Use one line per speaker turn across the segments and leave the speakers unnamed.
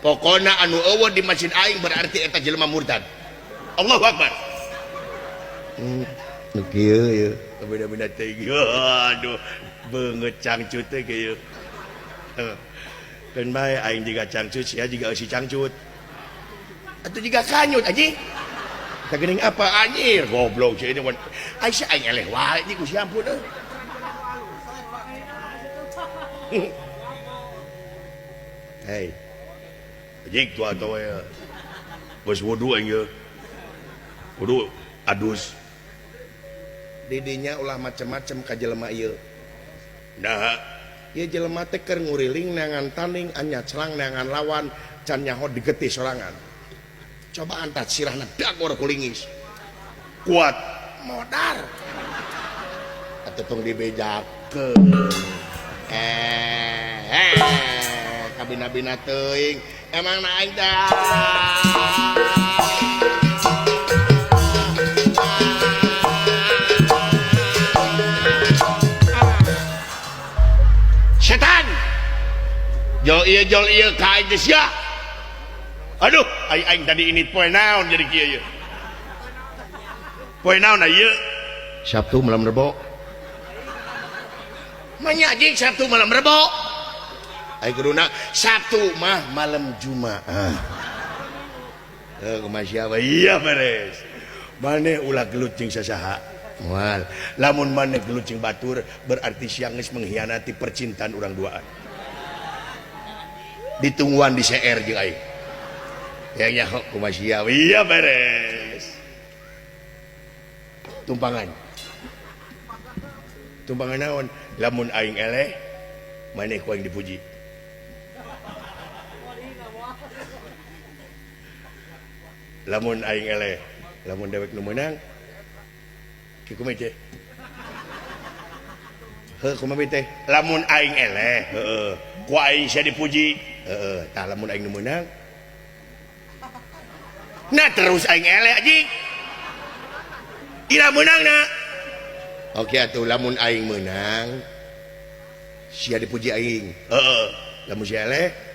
Pokona anu eueuh di masjid aing berarti eta jelema murtad. Allahu Akbar. Nu kieu ieu beda-beda teh. Aduh, beungeut cangcut teh kieu. Keun bae aing jiga cangcut, sia jiga eusi cangcut. Atuh jiga kanyut anjing. Tah geuning apa anjir goblok sia ini. Aing sia aing eleh wae anjing ku sia ampun euy. Hei. Anjing tua tua ya. Geus wudu aing ieu. Wudu adus. Didinya ulah macem-macem ka jelema ieu. Nah, ieu jelema teh keur nguriling neangan tanding anyaclang neangan lawan can nyaho digetih sorangan. Coba antat sirahna dagor kulingis. Kuat modar. Atuh tong dibejakeun. Kabina-bina teuing. Emang na aing teh. Setan. Jol ieu ka aing teh sia. Aduh, aing tadi ini poe naon jadi kieu ieu. Poe naon ieu? Sabtu malam Rebo. Manya anjing Sabtu malam Rebo. Aing kuduna Sabtu mah malam Jumaah. Heuh kumaha sia we? Iya beres. Maneh ulah gelut jeung sasaha. Moal. Lamun maneh gelut jeung batur berarti sia geus mengkhianati percintaan urang duaan. Ditungguan di CR jeung aing. Yang nyaho kumaha sia we? Iya beres. Tumpangan. Tumpangan naon? Lamun aing eleh maneh ku aing dipuji. Lamun aing eleh, lamun dewek nu meunang kieu kumaha teh? Heuh kumaha teh? Lamun aing eleh, heueuh, ku aing sia dipuji. Heueuh, tah lamun aing nu meunang. Nah terus aing eleh anjing. Ira meunangna. Oke atuh lamun aing meunang sia dipuji aing. Heeh, lamun sia eleh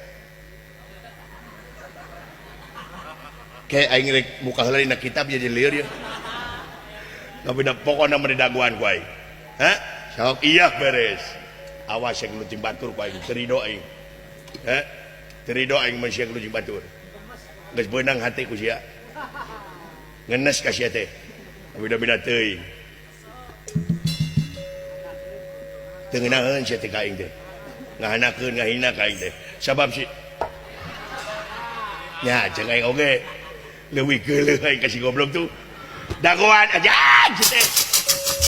kayak aing rek muka heula dina kitab jadi lieur ya. Tapi da pokona mah didaguan ku aing. Hah? Sok iya beres. Awas yang gelut jeung batur ku aing, teu rido aing. Hah? Teu rido aing mun sia gelut jeung batur. Geus beunang hate ku sia. Ngenes ka sia teh. Beda-beda teuing. Teu ngeunaheun sia teh ka aing teh. Ngahanakeun ngahina ka aing teh. Sabab si nya jeung aing oge leuwih geuleuh aing ka si goblok tuh. Dagoan aja teh.